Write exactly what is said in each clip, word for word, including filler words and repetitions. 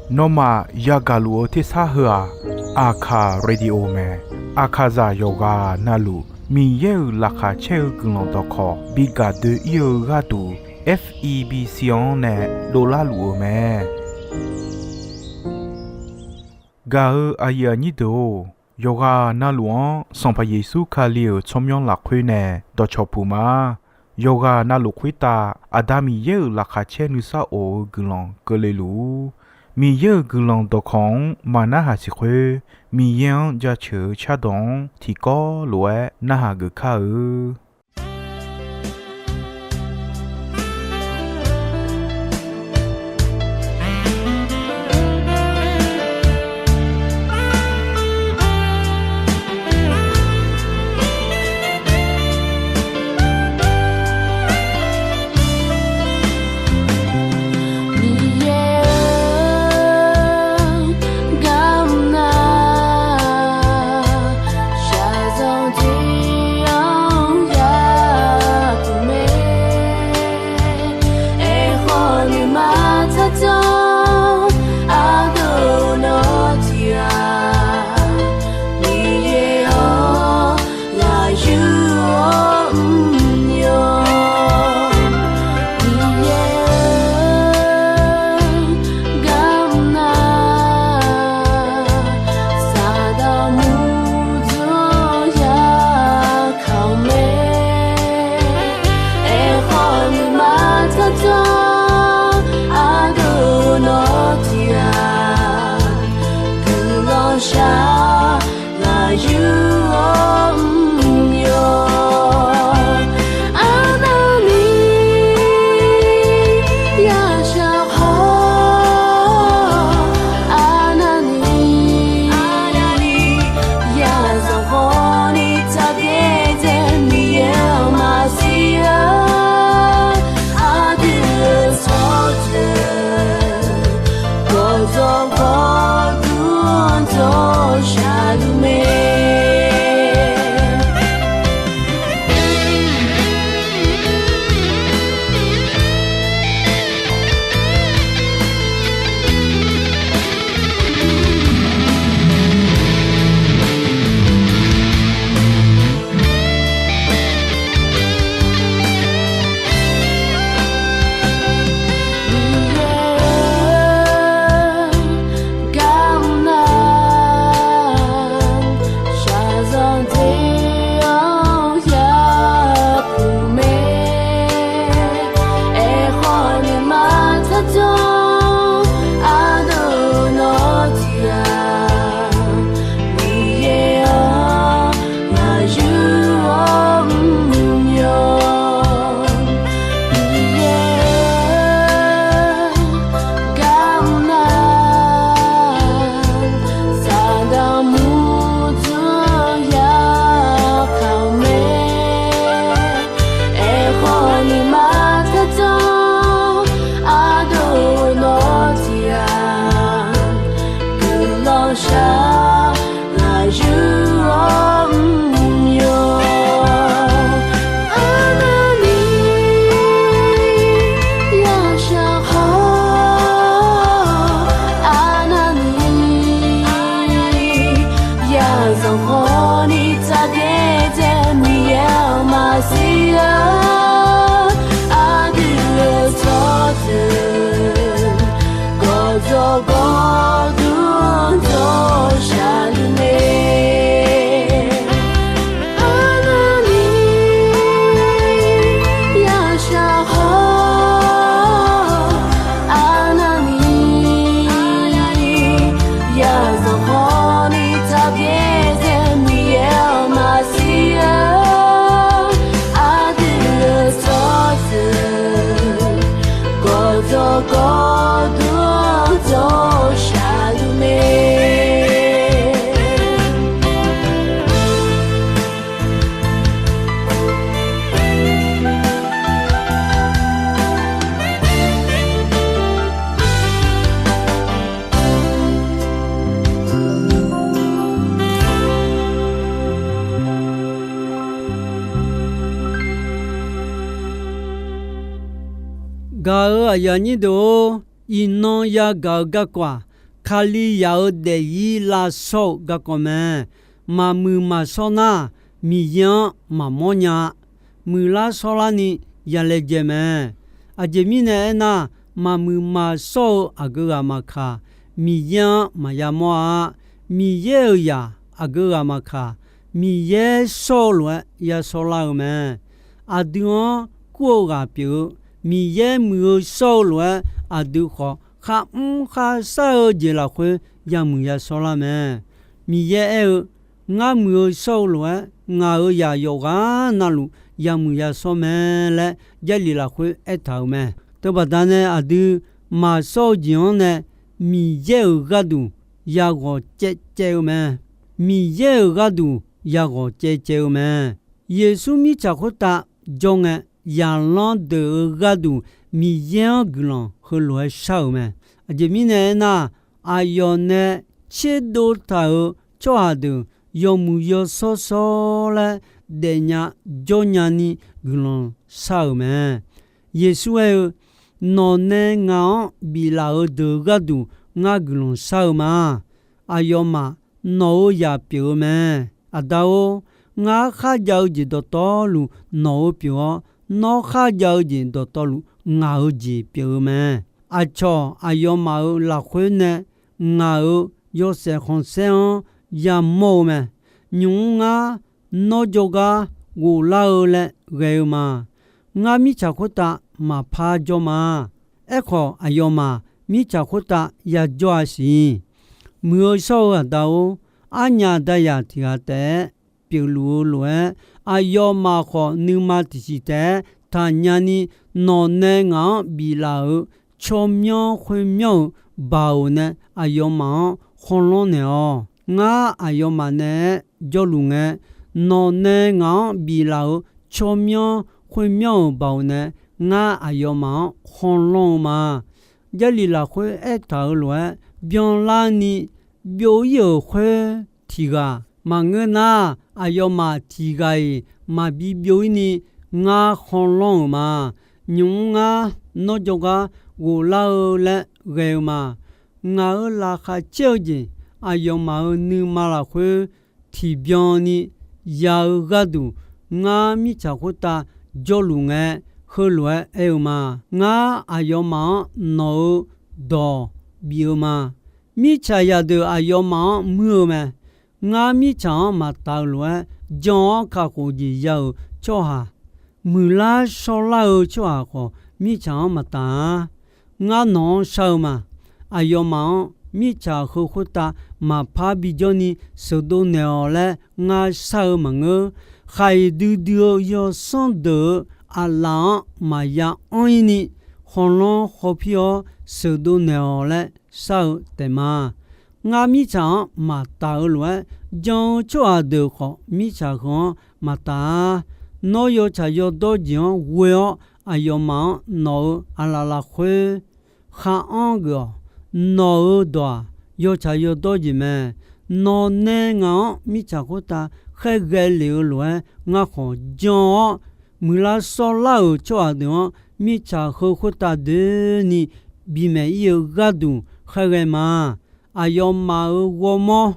Nawmaf yagaq luf-eu tersar heu-aq, Aqkaq Radio mae. Aqkaqzaq yawqghaq navluf Miqyaer-euq laqkhaq caer-eu guiqlanq dawqkawq bi gaq doe-ir-eu gharduq, F E B C-anr nae dovlar luf-eu mae. Gaq-eu aqyuif aqnyir deuq-or, yawqghaq navluf-anr Sanqpaq Yeqsur Kali-euq tsawrmyanr lafkhoer nae dawqcawq puq ma. Yawqghaq navluf khoertav Aqda Miqyaer-euq laqkhaq caer nuisar of-eu guiqlanq keuvle luf-ur. Miqyaer-euq guiqlanq dawqkawq-anr maqnarhaq siq khoer, Miqyaer-anr jaceuq-eu cardawq-anr tiqkawv lof-aer narhaq geuf kar-eu. Miqyaer-or, garmr nar, shaqzanq tiq-anr yapuq mae. Aerkhawf nuima tsardzanr ardov nawr tiq-aq, Miqyaer-or, lafyur-awr mrnya. Miqyaer-or, garmr nar, Saqdaq murdzanr-anr yakaq-eu mae. Aerkhawf nuima tsardzanr ardov nawr tiq-aq, guiqlanq shar lafyur-awr mrnya. Arnavni yashaq khawf, arnavni yazanq khawfni tsaqbyaer dzae Miqyaer-anr maqsiq-a. Aqdui-euq tsawrjeuq gawqdzawq gawqdmr-anr dzawr shaqluf mae. Miqyaer-or, garmr nar, shaqzanq tiq-anr yapuq mae. Aerkhawf nuima tsardzanr ardov nawr tiq-aq, Miqyaer-or, lafyur-awr mrnya. Miqyaer-or, garmr nar, Saqdaq murdzanr-anr yakaq-eu mae. Aerkhawf nuima tsardzanr ardov nawr tiq-aq, guiqlanq shar lafyur-awr mrnya. Arnavni yashaq khawf, arnavni yazanq khawfni tsaqbyaer dzae Miqyaer-anr maqsiq-a. Aqdui-euq tsawrjeuq gawqdzawq gawqdmr-anr dzawr shaqluf mae. Arnavni yashaq khawf, arnavni yazanq khawfni tsaqbyaer dzae Miqyaer-anr maqsiq-a. Aqdui-euq tsawrjeuq gawqdzawq gawqdmr-anr dzawr shaqluf mae. Gaq-eu aqyuif aqnyir deuq-or, Iqnan yagaq-eu garkawv-aq, Kalizaq-euq daefzir lavshawr-eu garkawv mae. Maqmuiq maqshawr nar, Miqyaer-anr maqmawr nya-a. Muiqlar shawrlarni yalaejae mae. Aqjeq mirnae aernar, maqmuiq maqshawr-eu aqgeu ghaq maqkaq, Miqyaer-anr maqya mawr-a. Miqyaer-euq zaq aqgeu ghaq maqkaq, Miqyaer shawr-eu lof-aer ya shawrlar-eu mae. Aqdui-anr kur-eu ghaq pyeuf-eu, Miqyaer muiq-eu shawr-eu lof-aer aqdui khawf, kharmr kharshar-eu jeq lafkhoer yamuiq ya shawrlar mae. Miqyaer aer-eu, Ngar muiq-eu shawr-eu lof-aer, ngaq-euq zaq yawqghaq navluf yamuiq ya shawr mae laer Jarlif lafkhoer aertaq-euq mae. Teubaqda nae aqdui maqshawr-eu jeq-anr nae Miqyaer-euq gharduq yaghawq caevcaev-eu mae. Miqyaer-euq gharduq yaghawq caevcaev-eu mae. Yeqsur mirtsaq khoertav jawr ngae, zaqlanr deuq-euq gharduq Miqyaer-anr guiqlanq heulof-aer shar-euq mae. Aqjeq mirnae aernar, aqyawf nae tserdov taq-euq tsawrhaq deuq yawmuiq yawshawr shawr laer daefnya jawrnya ni guiqlanq shar-euq mae. Yeqsur aer-eu, Nawq nae ngaq-anr biflaf-euq deuq gharduq ngar guiqlanq shar-eu ma. Aqyawfmaf nawq-euq zaq pyeuf-eu mae. Aqda-or, ngar kharjav-eu jeq dawqtawvluf nawq-euq pyeuf-awr, nawr kharjav-eu jeq dawqtawvluf ngaq-euq jeq pyeuf-eu mae. Aqcawq aqyawfmaf-euq lafkhoer nae ngaq-euq yawshaef khanqsaer-anr yamawr-eu mae. Nymq-mr ngar nawr jawrgar ghoflar-eu laer ghae-eu ma. Ngar mirtsaq khoertav maqpar jawr ma. Aerkhawf, aqyawfmaf mirtsaq khoertav yajawr-a siq. Muiq-eu shawr-eu aqda-or, arnyaf dayaq tiq ghaq taef-aer pyeufluf-eu lof-aer, aqyawfmaf khawf nuima tiqsiq taef-aer taqnya ni, nawq nae ngaq-anr biflaf-euq tsawrmyanr khoermyanr-euq baoq nae aqyawfmaf-anr khawlanr naeq-awq. Ngar aqyawfmaf naeq-aer jawrluf ngae, nawq nae ngaq-anr biflaf-euq tsawrmyanr khoermyanr-euq baoq nae ngar aqyawfmaf-anr khawlanr-eu ma. Jarlif lafkhoer aertaq-euq lof-aer, byanlarni byov-ir-euq khoer tiq ghaq maqngeur nar, aqyawfmaf tiq ghaq-iq maqbi byov-ir ni ngar khawlanr-euq ma. Nymq-mr ngar nawr jawrgar ghoflar-eu laer ghae-eu ma. Ngaq-euq laqkhaq caer-eu jeq aqyawfmaf-euq nuima lafkhoer tiqbyan ni ya-eu gharduq, ngar mirtsaq khoertav jawrluf ngae, heulof-aer aer-eu ma. Ngar aqyawfmaf-anr nawq-euq dawq bif-eu ma. Mirtsaq zaqdeuq aqyawfmaf-anr muir-eu mae. Ngar mirtsaq-anr maqtaf-eu lof-aer, jan-awr kakhof jeq ya-euq tsawrhaq, muiqlar shawrlar-eu tsawrhaq khawf, mirtsaq-anr maqtaf-a. Ngar nawq-anr shar-eu ma. Aqyawfmaf-anr mirtsaq heu khoertav maqpar bijawr ni sheuqdov naeq-awq laer ngar shar-eu maqngeur. Khaq-iq duidui-eu yawsanr deuq-euq aqlaf-anr maqya anr-ir ni, khawlanr khawpir-awr sheuqdov naeq-awq laer shar-eu taef ma. Ngar mirtsaq-anr maqtaf-eu lof-aer, jan-eu tsawrhaq deuq khawf mirtsaq heu-anr maqtaf-a. Nawr yawtsaq yawdawr jeq-anr ghoe-awr, aqyawfmaf-anr nawq-euq aqlaf lafkhoer khar anr geuf-awq. Nawq-euq dawq-aq, yawtsaq yawdawr jeq mae. Nawq nae ngaq-anr mirtsaq khoertav khaerghae lef-eu lof-aer, ngar khawf jan-awr muiqlar shawrlar-euq tsawrhaq deuq-anr mirtsaq heu khoertav doeni bimaeq-ir-eu gharduq khaerghae ma. Aqyawfmaf-euq ghawrmawr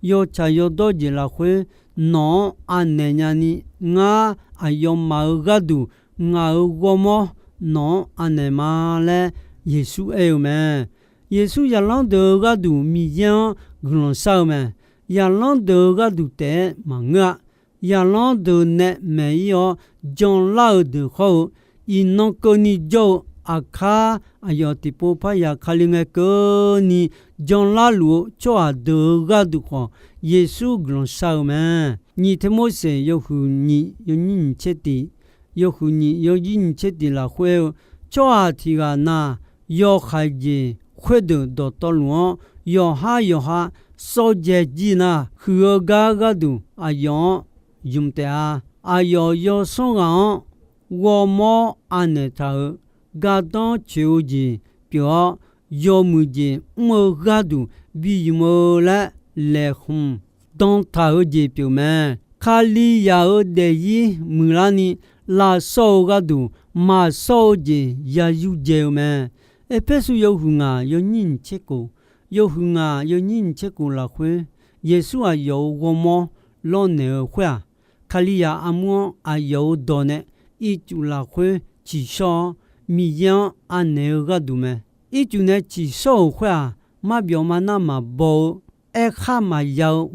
yawtsaq yawdawr jeq lafkhoer nawq-anr anaeq nyani, ngar aqyawfmaf-euq gharduq ngaq-euq ghawrmawr nawq-anr anaeq ma laer Yeqsur aer-eu mae. Yeqsur zaqlanr deuq-euq gharduq Miqyaer-anr guiqlanq shar-eu mae. Zaqlanr deuq-euq gharduq taef-aer maqngeur-a. Zaqlanr deuq nae maeq-ir-awr janlar-eu deuq hawr-eu, iqnan keuvni jawr-eu aqkar aqyawf tiqpov parya Kali ngae keuvni janlar luf-eu tsawrhaq deuq-euq gharduq khawf, Yeqsur guiqlanq shar-eu mae. Nyiq Tirmorseq yawhuiq nyiq yawnyir nyiq tser tiq, yawhuiq nyiq yawnyir nyiq tser tiq lafkhoer-eu, tsawrhaq tiq ghaq na yawkhaeq jeq khoerdeuq dawqtawvluf-anr yawqhar yawqha sawr dzae jir nar, huiq-eu gar gharduq aqyawf-anr ymq taef-a. Aqyawf yawsanr ghaq-anr ghawrmawr anaeq taq-euq gardanr tsoeq-eu jeq pyeuf-awr, yawmuiq jeq mr-eu gharduq bi ymq-eu laer laeqhmq dan taq-eu jeq pyeuf mae. Kalizaq-euq daefzir muiqlarni lavshawr-eu gharduq maqshawr-eu jeq ya yurdzae-eu mae. Erpersu yawhuiq ngaq yawnyir nyiq tser kof, yawhuiq ngaq yawnyir nyiq tser kof lafkhoer, Yeqsur aqyawf-euq ghawrmawr lawrnaeq-eu khoer-aq, Kalizaq armur-anr aqyawf-euq dawq nae ircuf lafkhoer tsiqshawr-awr, Miqyaer-anr anaeq-eu gharduq mae. Ircuf nae tsiqshawr-euq khoer-aq, marbyawf marnar maqbaw-eu, aerkhar maqya-eu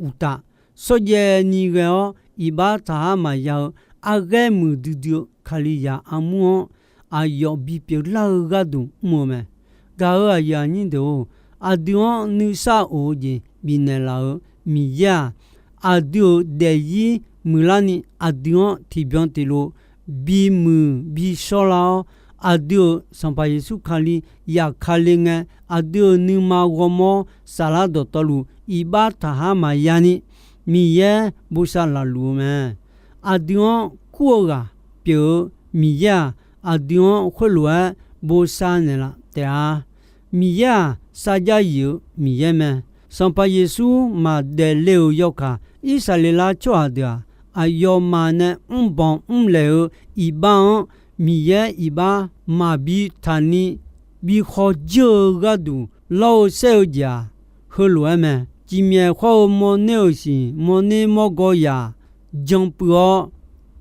uqtaf, shawrjaev ni ghae-awr iqbax taqhar maqya-eu, arghaer muiqdui dui-eu Kalizaq armur-anr aqyawf bipyeuf lar-eu gharduq mr-eu mae. Gaq-euq aqyuif aqnyir deuq-or, aqdui-anr nuisar of-eu jeq bifnaeq laf-euq Miqyaer-aq, aqdui-euq daefzir muiqlarni aqdui-anr tiqbyan tiqlof bimuiq bishawrlar-awr, aqdui-euq Sanqpaq Yeqsur Kali zafkale ngae, aqdui-euq nuima ghawrmawr saflar dawqtawvluf iqbax taqhar maqya ni, Miqyaer bosav laf luf-eu mae. Aqdui-anr kur-eu ghaq pyeuf-eu Miqyaer-aq, aqdui-anr khoerlof-aer bosav naeqlaf taef-a. Miqyaer-aq, sarjax yif-eu Miqyaer mae. Sanqpaq Yeqsur maqdaef le-euq yawkaq, Irsaqleqlav tsawrhaq deuq-aq, aqyawfmaf nae mrbanq mrlaeq-eu iqbax-anr Miqyaer iqbax maqbi taqni bi khawf jir-eu gharduq lawr-eu saer-eu jeq-aq, heulof-aer mae. Cifmyaef khawr-eu mawrner-euq siq, mawrner mawrgaw yaq, jan puiv-awr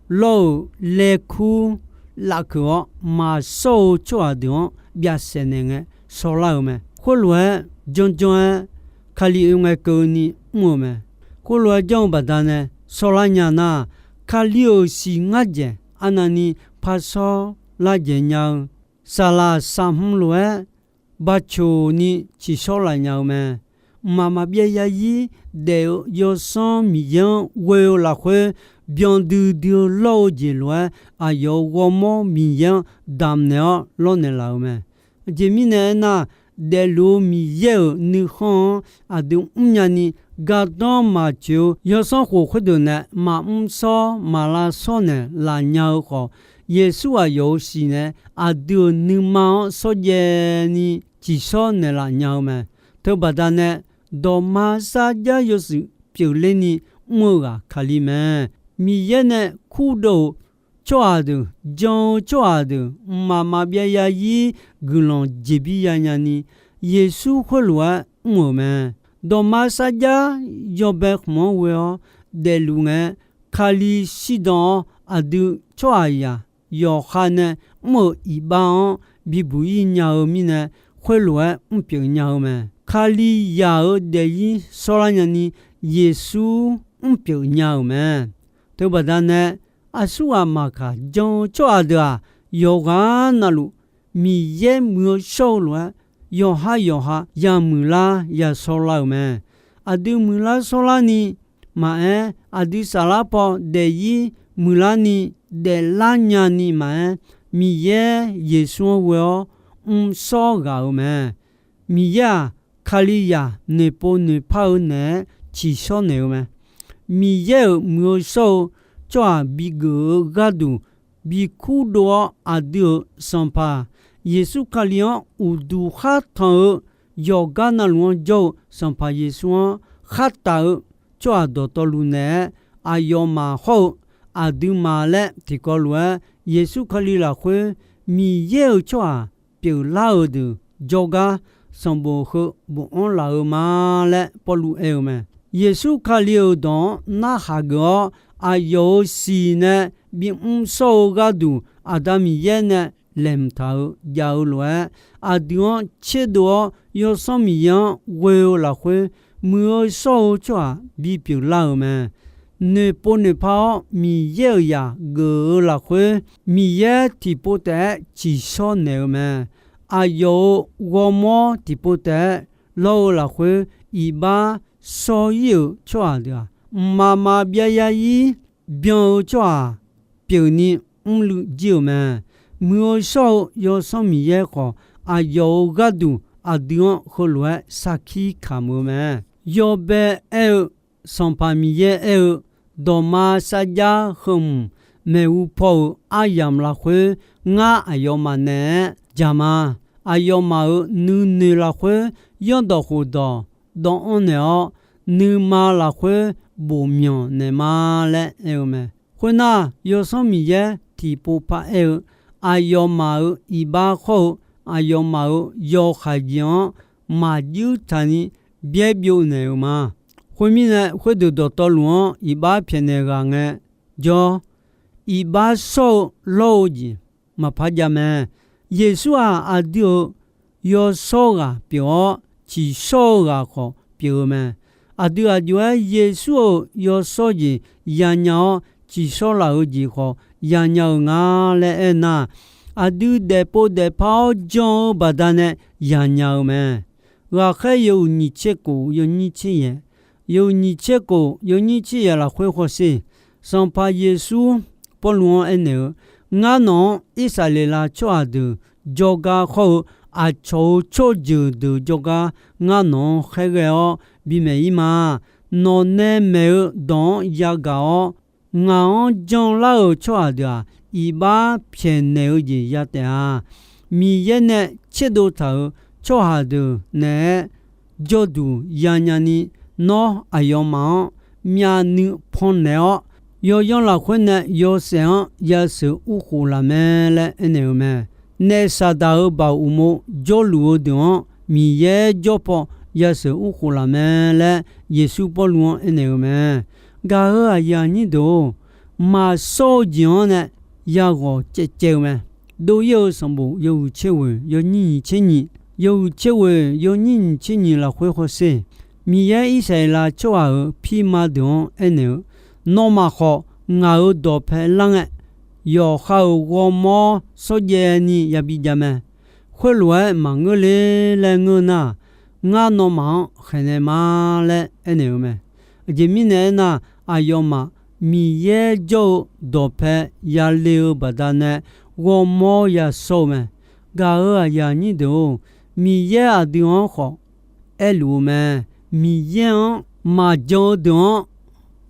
lawr-euq laerkur lafkeuq-awr maqshawr-eu tsawrhaq deuq-anr byav saef naeq ngae shawrlar-eu mae. Khoerlof-aer janr janr-aer Kali oe ngae keuvni mr-eu mae. Khoerlof-aer janr-eu baqdanae shawrlar nya nar, Kali-euq siq ngar dzaeq arnavni par shawrlar dzaeq nya-eu, saqlaq saqhmq lof-aer bacoq ni tsiqshawr laf nya-eu mae. Mqmaq maqbyav yarzir daef-eu Yawsanr Miqyaer-anr ghoe-eu lafkhoer, byan duidui-eu lawr-eu jeq lof-aer, aqyawf-euq ghawrmawr Miqyaer-anr damq naeq-awr lawrnaeq laf-eu mae. Aqjeq mirnae aernar, daefluf-eu Miqyaer-euq nuikhanr-anr aqdui mrnya ni, gardanr maqtsoeq-eu yawsanr khof khoerdeuq nae maqmr shawr maq lavshawr naeq laf nya-eu khawf, Yeqsur aqyawf-euq siq nae aqdui-euq nuima-anr shawrjaev ni tsiqshawr naeqlaf nya-eu mae. Teubaqda nae, dawqma sarjax yawshuif pyeufler ni mr-eu ghaq Kali mae. Miqyaer nae kurdov-euq tsawrhaq deuq, jan-eu tsawrhaq deuq, mqmaq maqbyav yarzir guiqlanq jeqbir yanya ni, Yeqsur khoerlof-aer mr-euq mae. Dawqma sarjax yawbae khmq-anr ghoe-awr daefluf ngae, Kali shirdan-awr aqdui tsawrhaqzaq yawqha nae mr-euq iqbax-anr bibuq-ir nya-eu mirnae, khoerlof-aer mrpyeuf nya-eu mae. Kalizaq-euq daefzir shawrlar nyani, Yeqsur mrpyeuf nya-euq mae. Teubaqda nae, aqsurghaq maqkaq jan-eu tsawrhaq deuq-aq, yawqghaq navluf Miqyaer muiq-eu shawr-eu lof-aer, yawqha yawqha yamuiqlar yashawrlar-euq mae. Aqdui muiqlar shawrlar ni maqaer, aqdui saflar paw daefzir muiqlar ni daeflar nya ni maqaer, Miqyaer Yeqsur-anr ghoe-awr mrshawr ghaq-euq mae. Miqyaer-aq, Kalizaq noeqpov noeqpar-eu naeq-aer tsiqshawr naeq-eu mae. Miqyaer-euq muiq-eu shawr-eu tsawrhaq bigeuf-eu gharduq bi kurdov-awr, aqdui-euq Sanqpaq Yeqsur Kali-anr uqduq khar tanq-eu, yawqgar navluf-anr jawr-eu Sanqpaq Yeqsur-anr khartaf-eu tsawrhaq dawqtawvluf naeq-aer, aqyawfmaf hawr-eu aqduimaf laer tiqkawv lof-aer, Yeqsur Kali lafkhoer Miqyaer-euq tsawrhaq pyeuflar-euq deuq jawrgar sanqbof heu bofanr laf-eu ma laer Pawrluv aer-eu mae. Yeqsur Kali-euq dawq-anr narhaq geuf-awr, aqyawf-euq siq nae bimr shawr-eu gharduq, Aqda Miqyaer nae laeqhmq taq-eu jav-eu lof-aer, aqdui-anr tserdov-awr Yawsanr Miqyaer-anr ghoe-eu lafkhoer, muiq-eu shawr-eu tsawrhaq bipyeuf lar-euq mae. Noeqpov noeqpar-awr Miqyaer-euq zaq geuf-eu lafkhoer, Miqyaer tiqpov taef-aer tsiqshawr naeq-eu mae. Aqyawf-euq ghawrmawr tiqpov taef-aer lawr-eu lafkhoer, iqbax shawr-ir-euq tsawrhaq deuq-aq, mqmaq maqbyav yarzir byan-eu tsawrhaq pyeufni mrluiv jir-euq mae. Muiq-eu shawr-eu Yawsanr Miqyaer khawf, aqyawf-euq gharduq aqdui-anr heulof-aer sarkir kamq-eu mae. Yawbae aer-eu, Sanqpaq Miqyaer aer-eu, dawqma sarjax heumq maeqhu paw-euq aryamq lafkhoer, ngar aqyawfmaf naeq-aer jaq ma. Aqyawfmaf-euq nuinoeq lafkhoer, yanrdawq khofdawq dawvanr naeq-awr, nuima lafkhoer bofmyanq naeq ma laer aer-eu mae. Khoernar, Yawsanr Miqyaer tiqpov paraer-eu, aqyawfmaf-euq iqbax hawr-eu aqyawfmaf-euq yawkhaeq jeq-anr maqjuir taqni byaer byovnaeq-euq ma. Khoermirnae, khoerdeuq dawqtawvluf-anr iqbax pyaeqnaeq ghaq ngae jawr, iqbax shawr-eu lawr-eu jeq maqpar jav mae. Yeqsur-aq, aqdui-euq yawshawr ghaq pyeuf-awr, tsiqshawr-eu ghaq khawf pyeuf-eu mae. Aqdui aq jov-aer Yeqsur-euq yawshawr jeq yanya-awr, tsiqshawr laf-eu jeq khawf yanya-eu nga laer aernar, aqdui daefpov daefpar-awr jan-eu baqdanae yanya-eu mae. Ghaqkhaer yawhuiq nyiq tser khof yawnyir tser yaeq, yawhuiq nyiq tser khof yawnyir tser yaeq lafkhoer hawsher, Sanqpaq Yeqsur Pawrluv-anr aernaeq-eu, Ngar nawq-anr Irsaqleqlav tsawrhaq deuq jawrgar khawr-eu, aqcawq-euq tsawrjeuq deuq jawrgar ngar nawq-anr khaerghae-awr bimaeq-ir ma. Nawq nae maeq-eu dawq-anr yagaq-awr, ngaq-anr janlar-euq tsawrhaq deuq-aq, iqbax pyaeqnaeq-eu jeq ya taef-a. Miqyaer nae tserdov taq-euq tsawrhaq deuq naeq-aer jawrduq yanya ni, nawr aqyawfmaf-anr myavnuiv pannaeq-awr, yawyanr lafkhoer nae yawshaef-anr yasheuq urkhof laf mae laer aernaeq-eu mae. Naef Saqdaq-euq baoq uqmov jawrluf-eu deuq-anr Miqyaer jawr paw yasheuq urkhof laf mae laer Yeqsur Pawrluv-anr aernaeq-eu mae. Gaq-euq aqyuif aqnyir deuq-or, maqshawr-eu jeq-anr nae yaghawq caevcaev-eu mae. Dov-ir-eu sanqbof yawhuiq tser ghoeq yawnyir nyiq tser nyiq, yawhuiq tser ghoeq yawnyir nyiq tser nyiq lafkhoer hawsher, Miqyaer Irsaqleqlav tsawrhaq-euq pirma deuq-anr aernaeq-eu, Nawmaf khawf ngaq-euq dawqpae lar ngae, yawqha-euq ghawrmawr shawrjaev ni yabi jav mae. Khoerlof-aer maqngeur le laer ngeur nar, ngar nawmaf-anr khaeqnaeq ma laer aernaeq-eu mae. Aqjeq mirnae aernar, aqyawfmaf Miqyaer jawr-eu dawqpae yale-eu baqdanae ghawrmawr yashawr-eu mae. Gaq-euq aqyuif aqnyir deuq-or, Miqyaer aqdui-anr khawf aerluf-eu mae. Miqyaer-anr maqjan-eu deuq-anr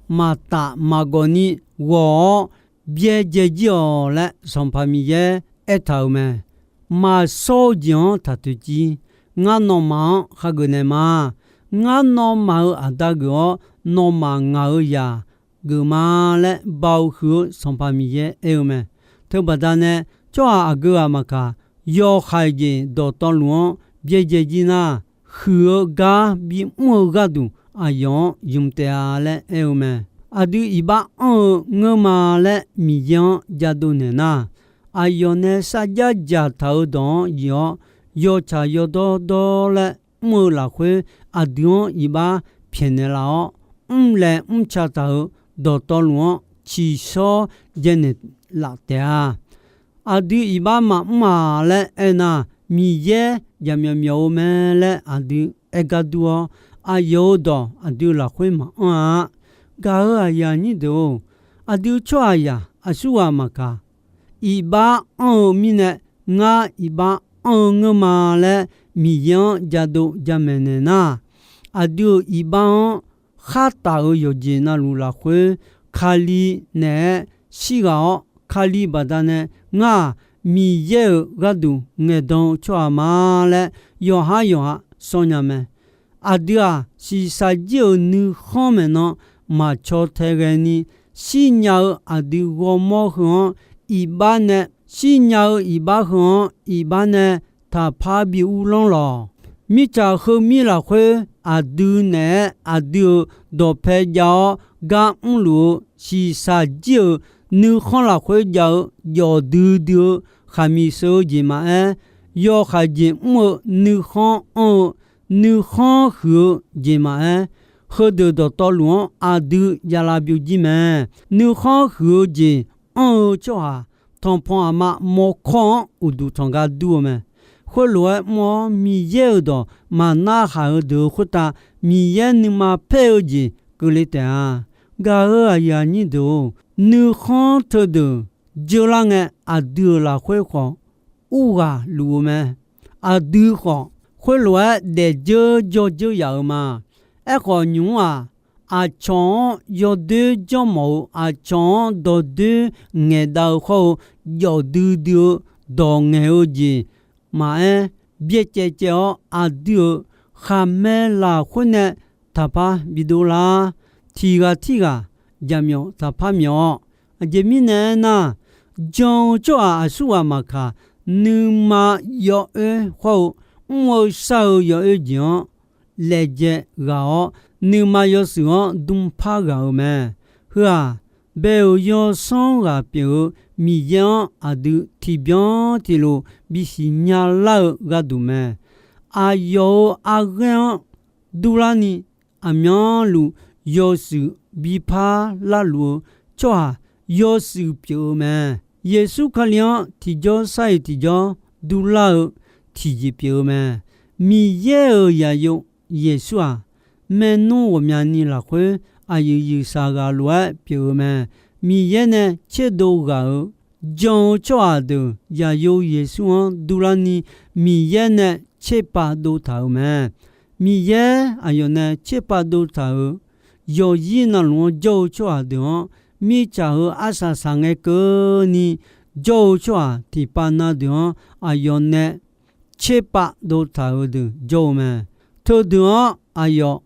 maqtaf maqgawf ni ghawq-awr byaerdzae jir-awq laer Sanqpaq Miqyaer aertaq-euq mae. Maqshawr-eu jeq-anr taq toeqciv. Ngar nawmaf-anr khageuf naeq ma. Ngar nawmaf-euq aqda geuf-awr, nawmaf ngaq-euq zaq geuf ma laer baoq huiq-eu Sanqpaq Miqyaer aer-eu mae. Teubaqda nae tsawrhaq aqgeu ghaq maqkaq, yawkhaeq jeq dawqtawvluf-anr byaerdzae jir nar, huiq-eu gar bimr-eu gharduq aqyawf-anr ymq taef-a laer aer-eu mae. Aqdui iqbax anr-eu ngeur ma laer Miqyaer-anr jadov naeq nar, aqyawf nae sarjax dzaqtaq-euq dawq-anr yif-awr, yawtsaq yawdawr dawr laer mr-eu lafkhoer aqdui-anr iqbax pyaeqnaeq laf-awr, mrlaeq mrca taq-euq dawqtawvluf-anr tsiqshawr jaev naeq laf taef-a. Aqdui iqbax maqmr-aq laer aernar, Miqyaer jaqmyawf myawf-eu mae laer aqdui aer gar dur-awr, aqyawf-euq dawq aqdui lafkhoer maqanr-a. Gaq-euq aqyuif aqnyir deuq-or, aqdui tsawrhaqzaq aqsurghaq maqkaq, iqbax anr-eu mirnae, ngar iqbax anr-eu ngeur ma laer Miqyaer-anr jadov jamaeq naeq nar, aqdui-euq iqbax-anr khar taf-euq yawqjeq navluf lafkhoer, Kali naeq-aer shirghaq-awr, Kali baqdanae ngar-aq, Miqyaer-euq gharduq ngaeqdan-eu tsawrhaq ma laer yawqhar yawqha sawr nya mae. Aqdui-aq, shiqshaq jir-euq nuikhanr maeqnan maqcaw tae ghae ni, shirnya-eu aqdui ghawrmawr heu-anr iqbax nae, shirnya-eu iqbax heu-anr iqbax nae taqpar bi uvlanr lawq. Mirtsaq heumir lafkhoer aqdui naeq-aer aqdui-euq dawqpae jav-awr gar mrluf-eu shiqshaq jir-euq nuikhanr lafkhoer jav-eu jawf duidui-eu khaqmiq sheu-eu jeq maqaer, yawkhaeq jeq mr-eu nuikhanr anr-eu nuikhanr huiq-eu jeq maqaer, heudeuq dawqtawvluf-anr aqdui javlav byovjir mae. Nuikhanr huiq-eu jeq anr-eu tsawrhaq, tanqpanq aqma mawrkawr-anr uqduq tanqgar dur-eu mae. Khoerlof-aer mr-awr, Miqyaer-euq dawq maqnarhaq-eu deuq-eu khoertav, Miqyaer nuima paer-eu jeq keuvle taef-a. Gaq-euq aqyuif aqnyir deuq-or, nuikhanr teudeuq jeular ngae, aqdui-euq lafkhoer khawf urghaq luf-eu mae. Aqdui khawf, khoerlof-aer daefdzeur jawrdzeur yaf-euq ma. Aerkhawf, nymq-mr-aq, aqcawq-anr yawdoer janrmawf-eu, aqcawq-anr dawqdoer ngaeqdav-eu khawr-eu, jawf duidui-eu dawq ngaeq-eu jeq maqaer, byaercaev caev-awr aqdui-euq khaqmae lafkhoer nae taqpar bidov lar. Tiq ghaq tirghaq jaqmyawf taqpar myawf-awr, aqjeq mirnae aernar, jan-eu tsawrhaq aqsurghaq maqkaq, nuima yawoer hawr-eu mr-eu shar-eu yawoer jeq-anr laejae ghaq-awr, nuima yawshuif-anr dmrpar ghaq-euq mae. Heu-aq, bae-euq yawsanr ghaq pyeuf-eu Miqyaer-anr aqdui tiqbyan tiqlof bisiq nya lar-eu gharduq mae. Aqyawf-euq arghaer-anr durlarni, aqmyanluf yawshuif bipar larluf-eu tsawrhaq yawshuif pyeuf-eu mae. Yeqsur Kali-anr tiqjawr sar-iq tiqjawr durlar-eu tiqjeq pyeuf-eu mae. Miqyaer-euq zaqyo Yeqsur-aq, maernmr ghawqmyani lafkhoer aqyuif yuifsaq ghaq lof-aer pyeuf-eu mae. Miqyaer nae tserdov ghaq-euq jan-eu tsawrhaq deuq zaqyo Yeqsur-anr durlarni Miqyaer nae tserpav dov taq-euq mae. Miqyaer aqyawf nae tserpav dov taq-euq yawqzir navluf-anr jawr-eu tsawrhaq deuq-anr, mirtsaq heu arsaq saq ngae keuvni jawr-eu tsawrhaq tiqpav na deuq-anr aqyawf nae tserpav dov taq-euq deuq jawr-eu mae. Teudeuq-anr aqyawf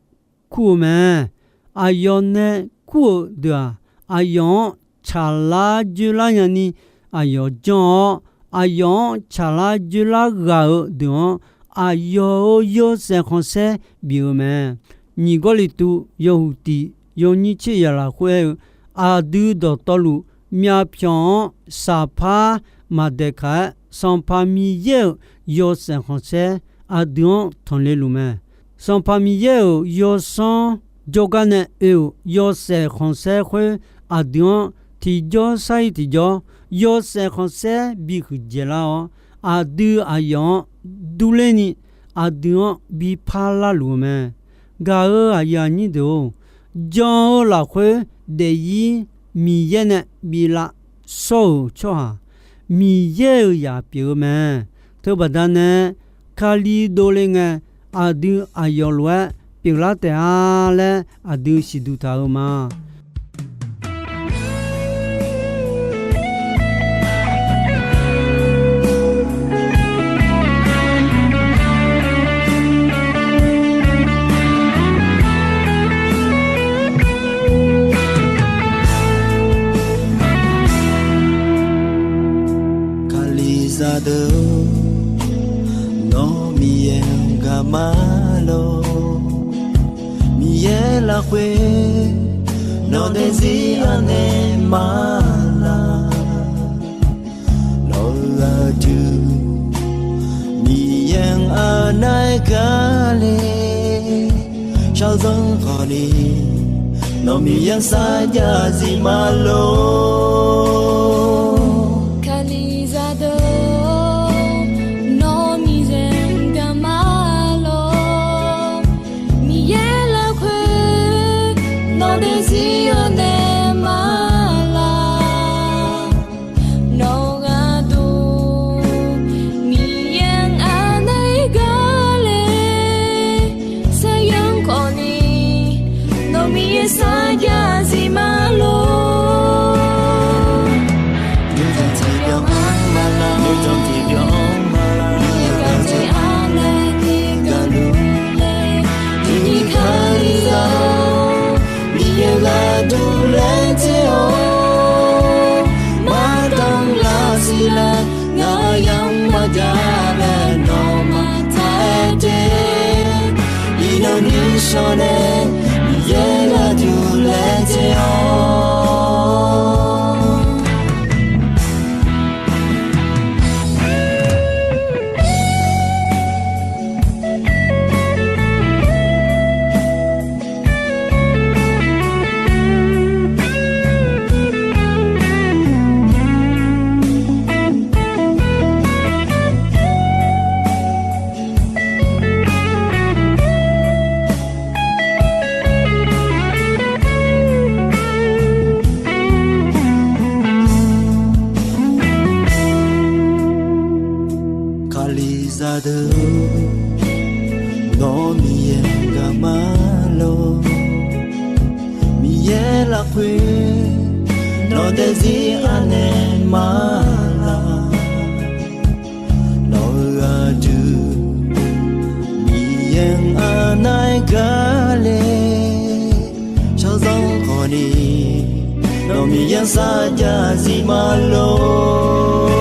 kur-eu mae. Aqyawf nae kur-euq deuq-aq, aqyawf-anr tsaqlar dzoerlar nyani aqyawf janr-awr, aqyawf-anr tsaqlar dzoerlar ghaq-eu deuq-anr, aqyawf-euq yawshaef khanqsaer bif-eu mae. Nyiq Gawrliqtu yawhuiq tiq yawnyir tser yaq lafkhoer aer-eu, aqdui dawqtawvluf myavpyawq-anr saqpar maqdaeq kaq-aer, Sanqpaq Miqyaer-euq yawshaef khanqsaer aqdui-anr tanqle luf mae. Sanqpaq Miqyaer-euq yawsanr jawrgar nae oe-euq yawshaef khanqsaer khoer, aqdui-anr tiqjawr sar-ir tiqjawr yawshaef khanqsaer bihuiq dzaeqlar-awr, aqdui aqyawf-anr durler ni, aqdui-anr bipar larluf-eu mae. Gaq-euq aqyuif aqnyir deuq-or, jan-eu lafkhoer daefzir Miqyaer nae bi lavshawr-euq tsawrhaq, Miqyaer-euq zaq pyeuf-eu mae. Teubaqda nae Kali dovle ngae, aqdui aqyawf lof-aer pyeuflar taef-a laer aqdui siqduq taq-euq ma. Kalizaq deuq, nawr Miqyaer-anr gaq ma lor. Miqyaer lafkhoer nawq daefzir anaeq ma laq. Nawq-euq aqdui Miqyaer-anr anaeq gar le, shaqzanr khawf ni nawq Miqyaer sarjax zif ma lor. Kalizaq deuq-or, nawr Miqyaer-anr gaq ma lor. Miqyaer lafkhoer nawq daefzir anaeq ma laq. Nawq-euq aqdui Miqyaer-anr anaeq gar le, shaqzanr khawf ni nawq Miqyaer sarjax zif ma lor. Yawdzanq tiqbyan-anr ma laq, yawdzanq tiqbyan-anr ma laq, Miqyaer gaq dzaeq-a nae ni gaqluf laer, iqnyir Kalizaq-or, Miqyaer gharduq laer tae-awr, maqdanr lar siq laer, ngaq-euq yamq maqjav laer nawmaf taq-aer te. Iqnan nishawr nae Miqyaer gharduq laer tae-awr. Kalizaq deuq, nawr Miqyaer-anr gaq ma lor. Miqyaer lafkhoer nawq daefzir anaeq ma laq. Nawq-euq aqdui Miqyaer-anr anaeq gar le, shaqzanr khawf ni nawq Miqyaer sarjax zif ma lor.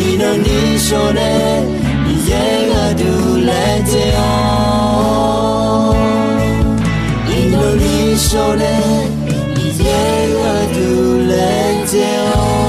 Iqnan ni shawr nae Miqyaer gharduq laejae-awq. Iqnan ni shawr nae Miqyaer gharduq laejae-awq.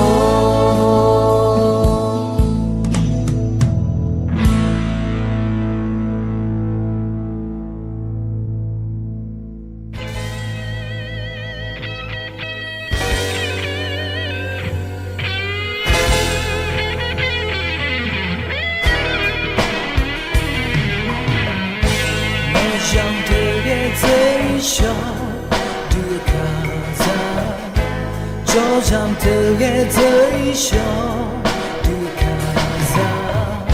Maqzanq teuqghae dzeur-ir shawq duq kaqzaq, jawrzanq teuqghae dzeur-ir shawq duq kaqzaq,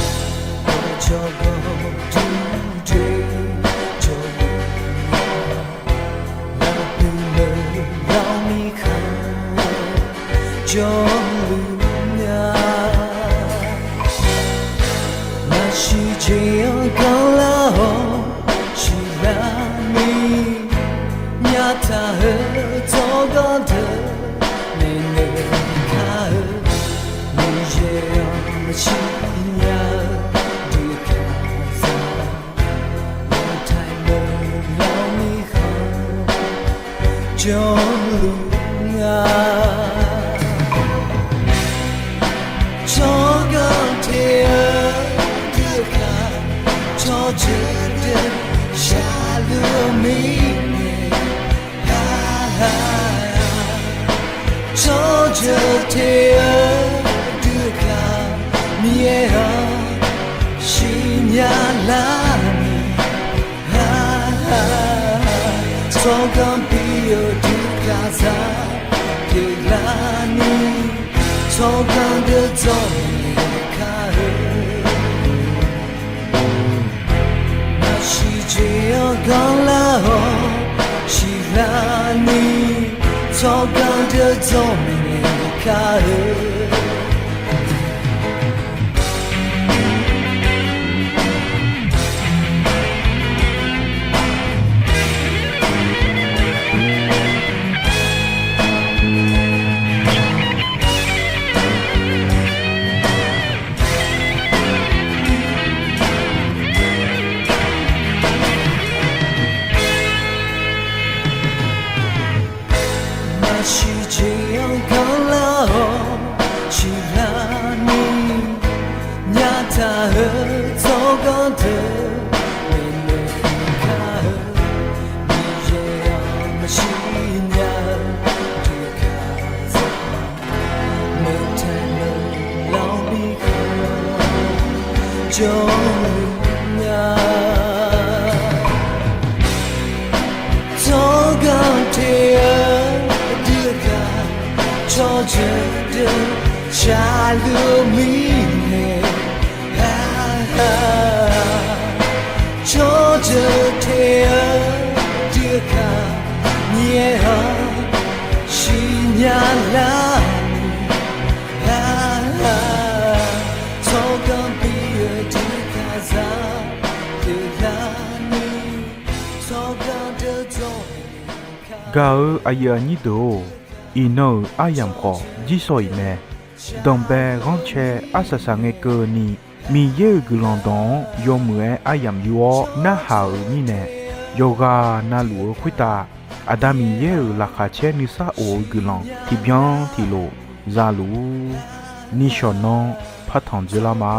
jawrgawr duq doe jawrluf-a, lafpuq lawq lawq mirkhanq jawrluf-a. Maqsiq jeq-anr ganrlar-awr siqlar ni, nyaftaq-eu tsawrganr deuq maeqnaeq kar-eu, Miqyaer-anr siqnya-eu duq kaqzaq, maqtaeq lawq lawq mirkhanq jawrluf-a. Tsawrganr te-eu duq kaq, tsawrjeuq deuq shaqluf-eu mirnae, tsawrjeuq te-eu duq kaq, Miqyaer-anr siqnya lar ni, tsawrganr bi-eu duq kaqzaq pyeuflar ni, tsawrganr deuq dzawrnaeq kar-eu. Maqsiq jeq-anr ganrlar-awr siqlar ni, tsawrganr deuq dzawrnaeq kar-eu. Maqsiq jeq-anr ganrlar-awr siqlar ni, nyaftaq-eu tsawrganr deuq maeqnaeq kar-eu, Miqyaer-anr maqsiq nya-eu duq kaqzaq, meuq taeq meuq lawq mirkhanq jawrluf-a. Tsawrganr te-eu duq kaq, tsawrjeuq deuq shaqluf-eu mirnae, tsawrjeuq te-eu duq kaq, Miqyaer-anr siqnya lar ni, tsawrganr bi-eu duq kaqzaq pyeuflar ni, tsawrganr deuq dzawrnaeq kar-eu. Gaq-eu aqyuif aqnyir deuq-or, iqnan-euq aryamq khawf jirsawq iq mae. Danqbae ghanrcae arsaq saqngae keuvni, Miqyaer-euq guiqlanq dawq-anr yawmuiq-aer aryamq yur-awr narhaq-euq mirnae, yawqghaq navluf-eu khoertav Aqda Miqyaer-euq laqkhaq caer nuisar of-eu guiqlanq tiqbyan tiqlof zaluf-ur. Nishawq nanr partanq dzoerlar ma.